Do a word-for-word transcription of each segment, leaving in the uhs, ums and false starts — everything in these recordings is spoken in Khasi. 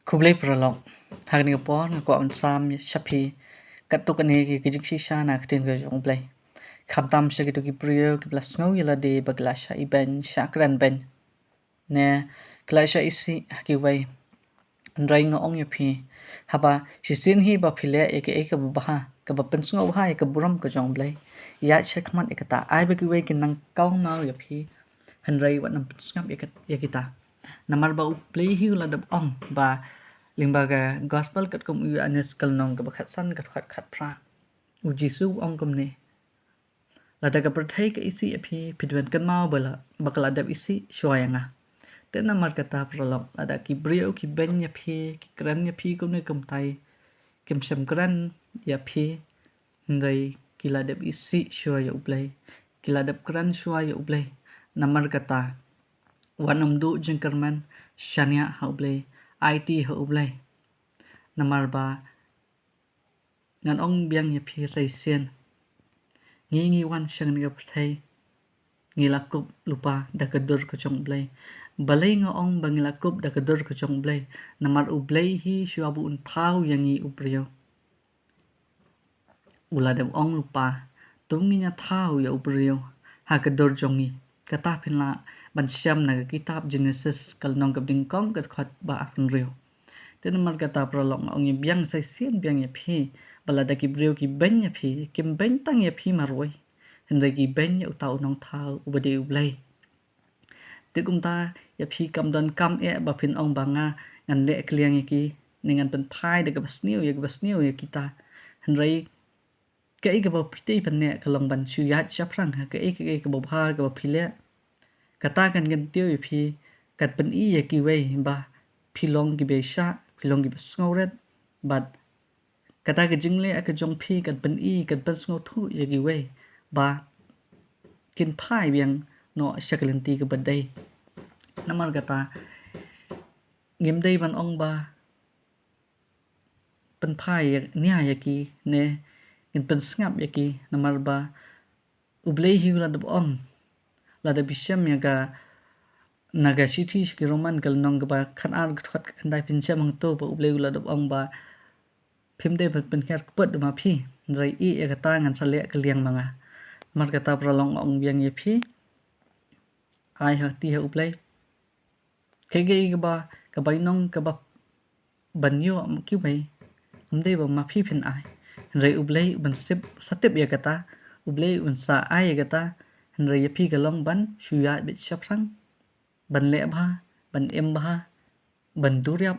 Khublei paralok. Ha kane ka por nga kwah ban sam sha phi katto katne ki, ki jingshisha na ka ktien ka jong U Blei. Khamtam sha kito ki briew kiba la sngew ïa lade ba ki la shah ibeiñ, shah kren beiñ, ne ki la shah isih ha kiwei. Hynrei nga ong ïa phi, haba shisien hi ba phi leh ïa kaei kaba bha, kaba pynsngewbha ïa ka burom ka jong U Blei, ïaid shakhmat ïa kata. Ai ba kiwei kin nang kawmaw ïa phi, hynrei wat nang pynsngap ïa ka, ïa kita. Namar ba U Blei hi u la dep ong ba, lyngba ka Gospel katkum u Ïoannis ka lynnong kaba khatsan, ka dkhot khatphra, U Jisu u ong kumne: Lada ka pyrthei ka isih ïa phi, phi dei ban kynmaw ba la, ba ka la dep isih shuwa ïa nga. Te namar kata paralok, lada ki briew ki beiñ ïa phi, ki kren ïa phi kumne kumtai, kim shym kren ïa phi, hynrei ki la dep isih shuwa ïa U Blei, ki la dep kren shuwa ïa U Blei. Namar kata, wat nym duh jingkyrmen, shaniah ha U Blei, aiti ha U Blei. Namar ba ngan ong biang ïa phi sa shisien, ngi, ngi wan sha kane ka pyrthei, ngi la kup lypa da ka dur ka jong U Blei. Balei nga ong ba ngi la kup da ka dur ka jong U Blei? Namar U Blei hi shuwa ba un thaw ïa ngi u briew, u la dep ong lypa, to ngin ïa thaw ïa u briew ha ka dur jong ngi. Kata phin lah ban shem na ka kitab Jenesis ka lynnong kaba nyngkong, ka dkhot ba arphew hynriew. Te namar kata paralok, nga ong ïa biang sa shisien biang ïa phi, ba lada ki briew ki beiñ ïa phi, kim beiñ tang ïa phi marwei, hynrei ki beiñ ïa uta u Nongthaw uba dei U Blei. Te kumta ïa phi kam donkam eh ba phin ong ba nga, ngan leh kylliang ïa ki, ne ngan pynphai da kaba sniew ïa kaba sniew ïa kita. Hynrei kaei kaba phi dei ban leh ka long ban shu ïaid shaphrang ha kaei kaei kaba bha kaba phi leh. Kata kan kyntiew ïa phi, kan pyni ïa kiwei ba phi long kiba shah, phi long kiba sngewrit, bad kata ka jingleh ka jong phi kan pyni, kan pynsngewthuh ïa kiwei ba kin phai biang noh sha ka lynti kaba dei. Namar kata, ngim dei ban ong ba pynphai ïa, nia ïa ki, ne ngin pynsngap ïa ki, namar ba U Blei hi u la dep ong. Lada phi shem ïa ka, na ka shithi sha ki Roman ka lynnong kaba khatar, ka dkhot ka khyndai, phin shem hangto ba U Blei u la dep ong ba phim dei ban pynhiar kput ma phi, hynrei ïa kata ngan sa leh kylliang ma nga. Namar kata paralok, nga ong biang ïa phi, ai ha, ti ha U Blei. Kaei kaei kaba, ka bainong kaba ban ïoh ma kiwei, ym dei ba ma phi phin ai, hynrei U Blei u ban sip, sa tip ïa kata, U Blei un sa ai ïa kata. Hynrei ïa phi ka long ban shu ïaid beit shaphrang, ban leh bha, ban im bha, ban duriap,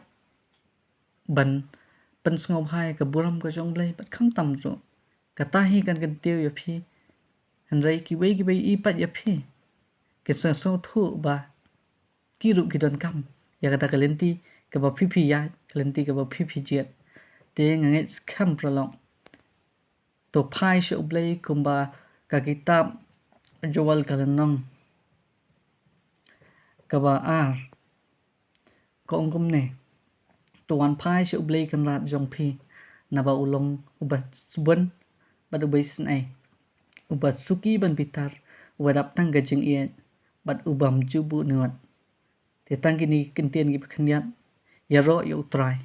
ban pynsngewbha ïa ka burom ka jong U Blei, bad khamtam ruh. Kata hi kan kyntiew ïa phi. Hynrei kiwei kiba ïohi pat ïa phi, kin sngewthuh ba ki ruh ki donkam ïa kata ka lynti kaba phi phi ïaid, ka lynti kaba phi phi jied. Te nga ngeit skhem paralok, to phai sha U Blei kumba ka kitab Joel ka lynnong kaba ar ka ong kumne: To wan phai sha U Blei Kynrad jong phi, naba u long uba sbun bad uba isynei, uba suki ban bitar, uba dap tang ka jingïeit bad ubym ju buh nud. Te tang kine ki ktien kiba khyndiat: Ïaroh ïa U Trai,